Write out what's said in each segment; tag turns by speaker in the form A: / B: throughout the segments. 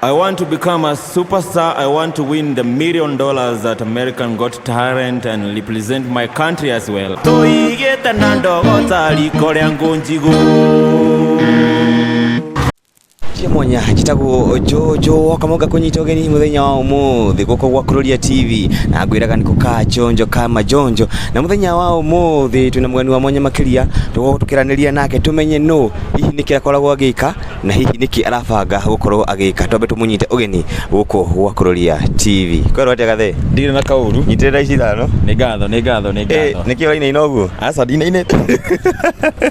A: I want to become a superstar. I want to win the $1 million at American Got Talent and represent my country as well. Tuigĩte na ndogo ta riko rĩa ngũnjigũ.
B: Cia mwanya, njĩtagwo Jojo Wakamoga, kũnyita ũgeni mũthenya wa ũmũthĩ gũkũ gwa Kuroria TV, na ngwĩraga nĩkũ ka njonjo ka majonjo. Na mũthenya wa ũmũthĩ twĩna mũgeni wa mwanya makĩria, tũgũkorwo tũkĩranĩria nake tũmenye nũ hihi nĩkĩ akoragwo agĩka na hihi nĩkĩ arabanga gũkorwo agĩka. Twambe tũmũnyite ũgeni gũkũ gwa Kuroria TV. Kwĩrwo atĩa, gathe?
C: Ndirĩ na kaũru.
B: Nyitĩrĩra ici ithano.
C: Nĩ ngatho, nĩ ngatho, nĩ ngatho.
B: Nĩkĩ ũrainaina ũguo?
C: Aca, ndinainĩte,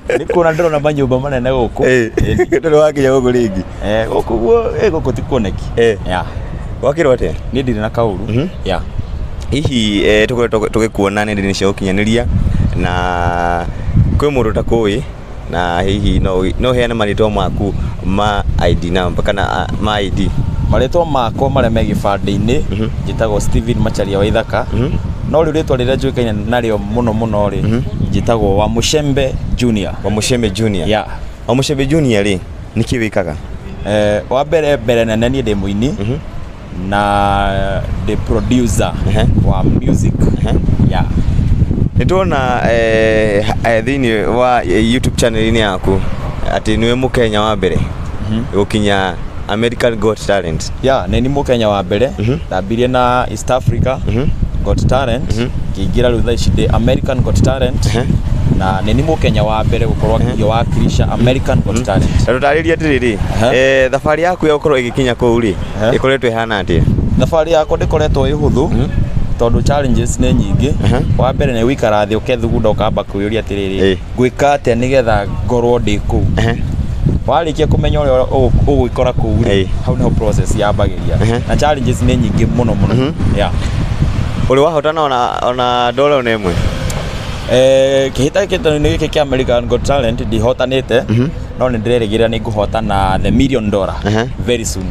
C: nĩ kuona ndĩrona manyũmba manene gũkũ.
B: Ndũrĩ wakinya gũkũ rĩngĩ.
C: Eh, gũkũ guo, gũkũ ti kuoneki. Ya.
B: Wakĩrwo atĩa?
C: Niĩ ndirĩ na kaũru. Ya.
B: Hihi tũkoretwo tũgĩkuona nenda-inĩ cia ũkinyanĩria na kwĩ mũndũ ũtakũĩ, na hihi no ũheane marĩtwa maku ma ID number kana ma ID?
C: Marĩtwa makwa marĩa me gĩbandĩ-inĩ, njĩtagwo Steven Macharia wa Ithaka, no rĩu rĩtwa rĩrĩa njũĩkaine narĩo mũno mũno rĩ, njĩtagwo wa Mũcembe Junior.
B: Wa Mũcembe Junior.
C: Ya.
B: Wa Mũcembe Junior rĩ, nĩkĩ wĩkaga?
C: Wa mbere mbere nene, niĩ ndĩ mũini na ndĩ producer wa music. Ya.
B: Nĩ tuona thĩinĩ wa YouTube channel-inĩ yaku atĩ nĩwe mũkenya wa mbere gũkinya American Got Talent.
C: Ya, nĩ ni mũkenya wa mbere. Ndambirie na East Africa Got Talent, ngĩingĩra rĩu thaa ici ndĩ American Got Talent, na nĩ ni mũkenya wa mbere gũkorwo akĩwakilisha American Got Talent.
B: Na tũtarĩrie atĩrĩrĩ, thabarĩ yaku ya gũkorwo ĩgĩkinya kũu rĩ, ĩkoretwo ĩhana atĩa?
C: Thabarĩ yakwa ndĩkoretwo ĩ hũthũ, tondũ challenges nĩ nyingĩ. Wa mbere nĩ gũikara thĩ, ũkethugunda, ũkamba kwĩyũria atĩrĩrĩ, ngwĩka atĩa nĩgetha ngorwo ndĩ kũu? Warĩkia kũmenya ũrĩa ũgwĩkora kũu rĩ, hau nĩho process yambagĩria, na challenges nĩ nyingĩ mũno mũno. Yeah.
B: Ũrĩ wahotana ona ndora ona ĩmwe?
C: Kĩhĩtahĩtano-inĩ gĩkĩ kĩa American Got Talent ndihotanĩte, no nĩ ndĩrerĩgĩrĩra nĩ ngũhotana the million dollar very soon.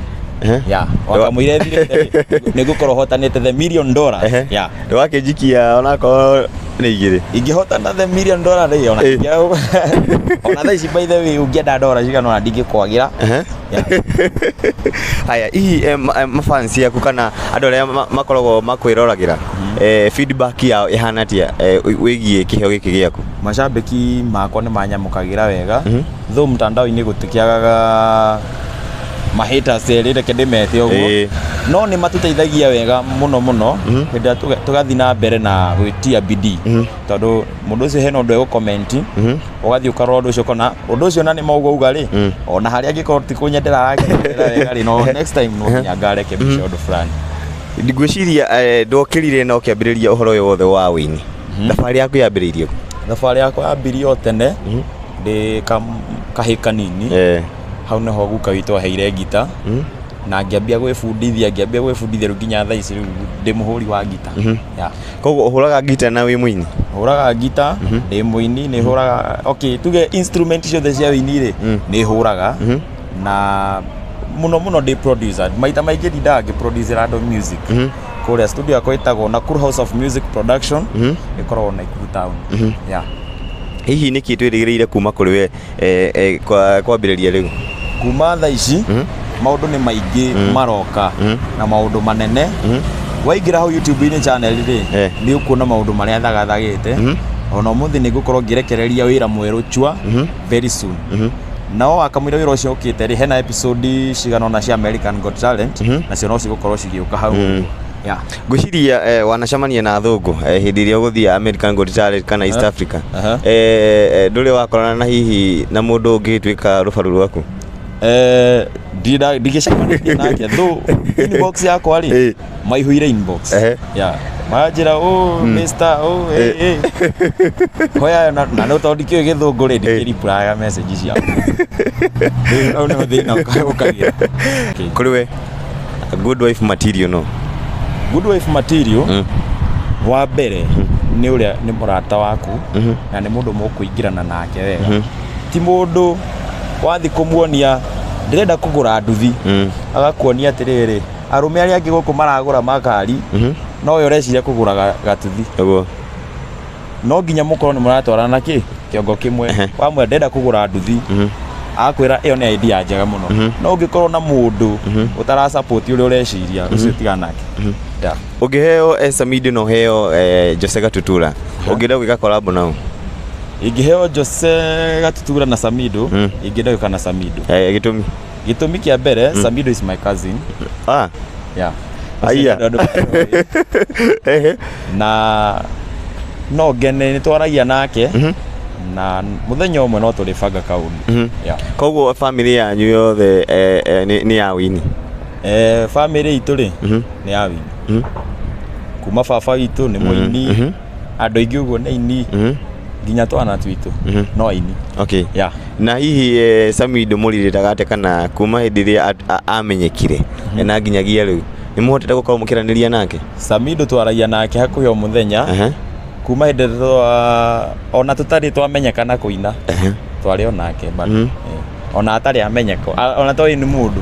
C: Yeah, wakamũira ĩthirĩte nĩ ngũkorwo hotanĩte the million dollar. Yeah.
B: Ndũgakĩnjikia onakorwo nĩ igĩrĩ.
C: Ingĩhotana the million dollar rĩ, ona ona thaa ici, by the way, ũngĩenda ndora cigana ona ndingĩkwagĩra. Yeah.
B: Haya, hihi mafans yaku kana andũ arĩa makoragwo makwĩroragĩra, feedback yao ĩhana atĩa wĩgiĩ kĩheo gĩkĩ gĩaku?
C: Macambĩki makwa nĩ manyamũkagĩra wega, though mtandao-inĩ gũtikĩagaga mahaters erĩ, reke ndĩmete ũguo, no nĩ matũteithagia wega mũno mũno hĩndĩ ĩrĩa tũgathiĩ na mbere na gwĩtia bidii, tondũ mũndũ ũcio hena ũndũ egũcomment, ũgathiĩ ũkarora ũndũ ũcio, ũkona ũndũ ũcio na nĩ mauga uga rĩ, ona harĩa angĩkorwo ti kũnyendera arakĩnyendera wega rĩ, no next time no nginya ngarekebisha ũndũ fulani.
B: Ngwĩciria ndokĩrire na ũkĩambĩrĩria ũhoro ũyũ wothe wa wĩini. Thabarĩ yaku yambĩrĩirie kũ?
C: Thabarĩ yakwa yambirie o tene ndĩ kahĩ kanini. Hau nĩho guka witũ aheire ngita na ngĩambia gwĩbundithia rĩu nginya thaa ici rĩu ndĩ mũhũri wa ngita. Yeah.
B: Koguo ũhũraga ngita na wĩ mũini?
C: Hũraga ngita, ndĩ mũini, nĩ hũraga, okay, tuge instrument ciothe cia wĩini rĩ, nĩ hũraga, na mũno mũno ndĩ producer. Maita maingĩ ndindaga ngĩproducera andũ music. Kũrĩa studio yakwa ĩtagwo Nakuru House of Music Production, ĩkoragwo Nakuru town. Yeah.
B: Hihi nĩkĩ twĩrĩgĩrĩire kuma kũrĩ we kwambĩrĩria rĩu?
C: Kuma thaa ici maũndũ nĩ maingĩ maroka na maũndũ manene. Waingĩra hau YouTube-inĩ channel rĩ, nĩ ũkuona maũndũ marĩa thagathagĩte. Ona ũmũthĩ nĩ ngũkorwo ngĩrekereria wĩra mwerũ chua very soon. Nao wakamũira wĩra ũcio ũkĩte rĩ, hena episode cigana ũna cia American Got Talent, nacio no cigũkorwo cigĩũka hau. Yeah.
B: Ngwĩciria wanacemania na athũngũ hĩndĩ ĩrĩa ũgũthiĩ American Got Talent kana East Africa. Ndũrĩ wakorana na hihi na mũndũ ũngĩtuĩka rũbaru rwaku?
C: Ndigĩcemanĩtie nake, though inbox yakwa rĩ, maihũire inbox. Yeah, maranjĩra, "Oh, mister, oh, hey, hey." Hoya na no tondũ ndikĩũĩ gĩthũngũ rĩ, ndikĩreplyga message ciao. Rĩu hau nĩho thĩna ũkagĩra. Okay.
B: Kũrĩ we, a good wife material no?
C: Good wife material, wa mbere nĩ ũrĩa nĩ mũrata waku na nĩ mũndũ mũkũingĩrana nake wega, ti mũndũ wathiĩ kũmuonia ndĩrenda kũgũra nduthi, agakuonia atĩrĩrĩ, arũme arĩa angĩ gũkũ maragũra makari, no we ũreciria kũgũra gatuthi. No nginya mũkorwo nĩ mũratwarana kĩ kĩongo kĩmwe. Wamwe ndĩrenda kũgũra nduthi. Akwĩra ĩyo nĩ idea njega mũno, no ũngĩkorwo na mũndũ ũtara support ũrĩa ũreciria, ũcio tigana nake. Yeah.
B: Ũngĩheo Samido na ũheo Jose Gatutura, ũngĩenda gwĩka collab nao?
C: Ingĩheo Jose Gatutura na Samido, ingĩenda gwĩka na Samido.
B: Gĩtũmi?
C: Gĩtũmi kĩa mbere, Samido is my cousin.
B: Ah.
C: Yeah.
B: Aya. Ehe.
C: Na no ngene nĩ twaragia nake, na mũthenya ũmwe no tũrĩbanga kaũndũ. Yeah.
B: Koguo family yanyu yothe nĩ ya wini?
C: Family itũ rĩ, nĩ ya wini. Kuma baba witũ nĩ mũini, andũ aingĩ ũguo nĩ aini, nginya twana twitũ no aini.
B: Okay.
C: Yeah.
B: Na hihi Samido mũrirĩtaga atĩa, kana kuma hĩndĩ ĩrĩa amenyekire na nginyagia rĩu nĩ mũhotete gũkorwo mũkĩranĩria nake?
C: Samido twaragia nake hakuhĩ o mũthenya. Kuma hĩndĩ ĩrĩa ona tũtarĩ twamenyekana kũina, twarĩ o nake bado. Ona atarĩ amenyeka, ona toĩ nĩ mũndũ.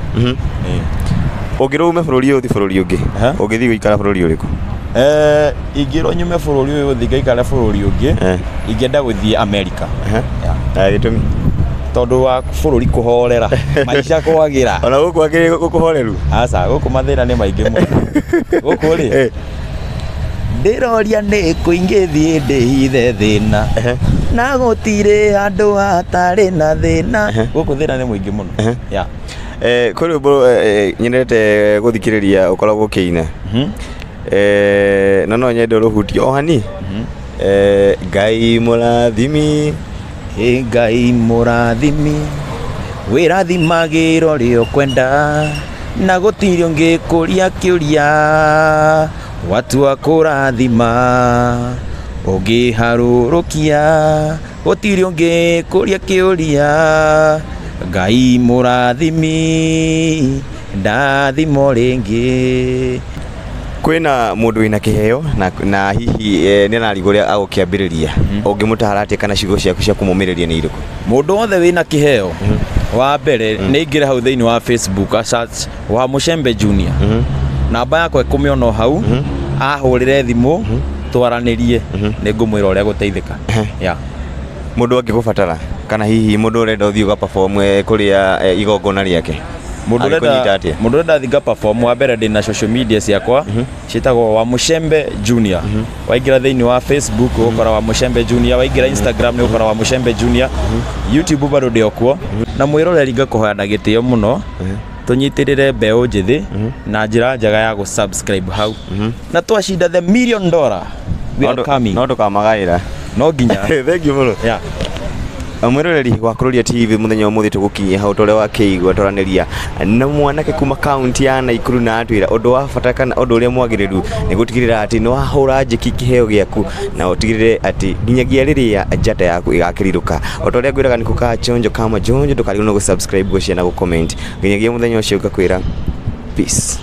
B: Ũngĩrwo ume bũrũri ũyũ ũthiĩ bũrũri ũngĩ, ũngĩthiĩ gũikara bũrũri ũrĩkũ?
C: Ingĩrwo nyume bũrũri ũyũ ũthiĩ ngaikare bũrũri ũngĩ, ingĩenda gũthiĩ America. Yeah.
B: Gĩtũmi?
C: Tondũ wa bũrũri kũhorera, maica kwagĩra.
B: Ona gũkũ akĩrĩ gũkũhoreru?
C: Aca, gũkũ mathĩna nĩ maingĩ mũno gũkũ rĩ. Ndĩroria nĩ kũ ingĩthiĩ ndĩhithe thĩna, na gũtirĩ handũ hatarĩ na thĩna. Gũkũ thĩna nĩ mũingĩ mũno. Yeah.
B: Kwĩ rwĩmbo nyendete gũthikĩrĩria ũkoragwo ũkĩina, na no nyende ũrũhutie o hani. Ngai mũrathimi.
C: Ĩ Ngai mũrathimi, wĩrathimagĩra ũrĩa ũkwenda, na gũtirĩ ũngĩkũria kĩũria watua kũrathima, ũngĩharũrũkia gũtirĩ ũngĩkũria kĩũria. Ngai mũrathimi, ndathimo rĩngĩ.
B: Kwĩna mũndũ wĩna kĩheo na hihi nĩ ararigwo ũrĩa agũkĩambĩrĩria, ũngĩmũtara atĩa, kana ciugo ciaku cia kũmũmĩrĩria nĩ irĩkũ?
C: Mũndũ wothe wĩna kĩheo, wa mbere nĩ aingĩre hau thĩinĩ wa Facebook, a search wa Mũcembe Junior, namba yakwa ĩkũmĩona o hau, ahũrĩre thimũ twaranĩrie, nĩ ngũmwĩra ũrĩa gũteithĩka. Yeah.
B: Mũndũ angĩgũbatara, kana hihi mũndũ ũrenda ũthiĩ ũga perform kũrĩa igongona rĩake,
C: Mũndũ
B: angĩkũnyita
C: ũrenda
B: atĩa?
C: Mũndũ ũrenda thiĩ nga perform, wa mbere ndĩna social media ciakwa ciĩtagwo wa Mũcembe Junior. Waingĩra thĩinĩ wa Facebook ũgũkora wa Mũcembe Junior, waingĩra Instagram nĩ ũgũkora wa Mũcembe Junior, YouTube bado ndĩ o kuo. Na mwĩroreri, ngakũhoya na gĩtĩo mũno tũnyitĩrĩre mbeũ njĩthĩ na njĩra njega ya gũ subscribe hau, na twacinda the million dollar, we are coming.
B: No ndũkamagaĩra.
C: No nginya.
B: Thank you mũno.
C: Yeah.
B: Mwĩroreri wa Kururia TV, mũthenya ũmũthĩ tũgũkinyia hau tũrĩa wakĩigua twaranĩria na mwanake kuma kaunti ya Naikuru, na atwĩra ũndũ wa bata kana ũndũ ũrĩa mwagĩrĩru nĩ gũtigĩrĩra atĩ nĩ wahũra njeki kĩheo gĩaku, na ũtigĩrĩre atĩ nginyagia rĩrĩa njata yaku ĩgakĩrirũka. O ta ũrĩa ngwĩraga, nĩ kũkachonjo kama jonjo, ndũkarigwo nĩ gũ subscribe, gũ share na gũ comment. Nginyagia mũthenya ũcio, ngakwĩra peace.